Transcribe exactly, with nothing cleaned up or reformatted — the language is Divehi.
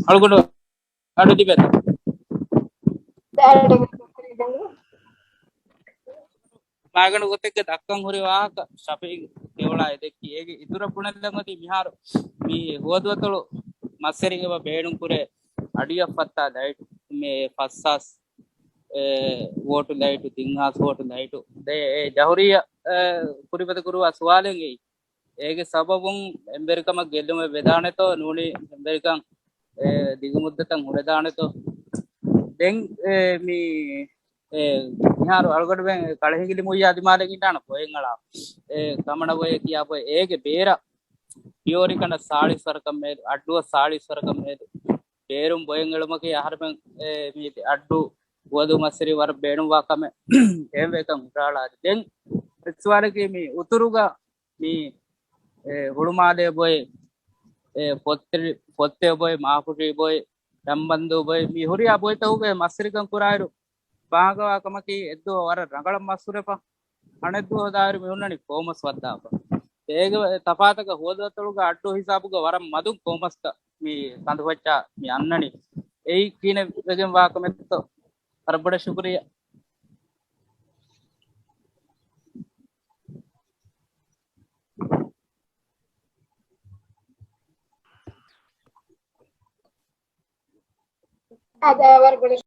އަޅުގަނޑު އަޑު ދިބެތަ؟ މާގަނޑު ގޮތެއްގެ ދައްކަން ހުރި ވާހަކަ ޝަފީގް ދެވޮޅާ އެދެއްކި. އޭގެ އިތުރަށް ބުނެލަން އޮތީ މިހާރު މި ހުވަދުއަތޮޅު މަސްވެރިން އެބަ ބޭނުން ކުރޭ އަޑިއަށް ފައްތާ ލައިޓު، މި ފައްސާސް، އެ، ވޯޓު ލައިޓު، ތިން ހާސް ވޯޓު ލައިޓު. ދެ، އެ ޖަހުރިއްޔާ، އެ، ކުރިމަތި ކުރުވާ ސުވާލެއް އެއީ. އޭގެ ސަބަބުން އެނބެރިކަމަށް ގެއްލުމެއް ވެދާނެތޯ، ނޫނީ އެނބެރިކަން، އެ، ދިގު މުއްދަތަށް ހުރެދާނެތޯ. ދެން، އެ، މި، އެ، މިހާރު އަޅުގަނޑުމެން ކަޅަހިގިލި މުއްޔާ ދިމާލަށް އިންނާނެ ބޮއެއް އަޅާ. އެ، ކަމަނަ ބޮއެ ކިޔާ ބޮއެ. އޭގެ ބޭރަށް ފިޔޯރި ކަނޑަށް ސާޅީސް ވަރަކަށް މޭދު، އައްޑުއަށް ސާޅީސް ވަރަކަށް މޭދު ބޭރުން ބޮއެއް އެޅުމަކީ އަހަރެމެން، އެ، މީ އައްޑު ހުވަދު މަސްވެރި ވަރަށް ބޭނުންވާ ކަމެއް އެހެންވެ ކަން ހުށަހަޅާލި. ދެން އެއް ސުވާލަކީ މި އުތުރުގަ މި، އެ، ހުޅުމާލޭ ބޮއެ، އެ، ފޮއްތެ-، ފޮއްތެ ބޮއެ، މާފުށީ ބޮއެ، ރަންބަންދޫ ބޮއެ، މި ހުރިހާ ބޮއިތަކުގެ މަސްވެރިކަން ކުރާއިރު ބާހަގަވާ ކަމަކީ އެއްދުވަހު ވަރަށް ރަނގަޅަށް މަސް ހުރެފަ. އަނެއްދުވަހު ދާއިރު މި ހުންނަނީ ކޯމަސް ވައްދާފަ. އޭގެ ތަފާތަކަށް ހުވަދުއަތޮޅުގަ އައްޑޫ ހިސާބުގަ ވަރަށް މަދުން ކޯމަސްތައް މި ކަނދުފައްޗާ މި އަންނަނީ. އެއީ ކިހިނެއް ވެގެން ވާ ކަމެއްތޯ؟ ވަރަށް ބޮޑަށް ޝުކުރިއްޔާ. އާދެ، ވަރަށް ބޮޑަށް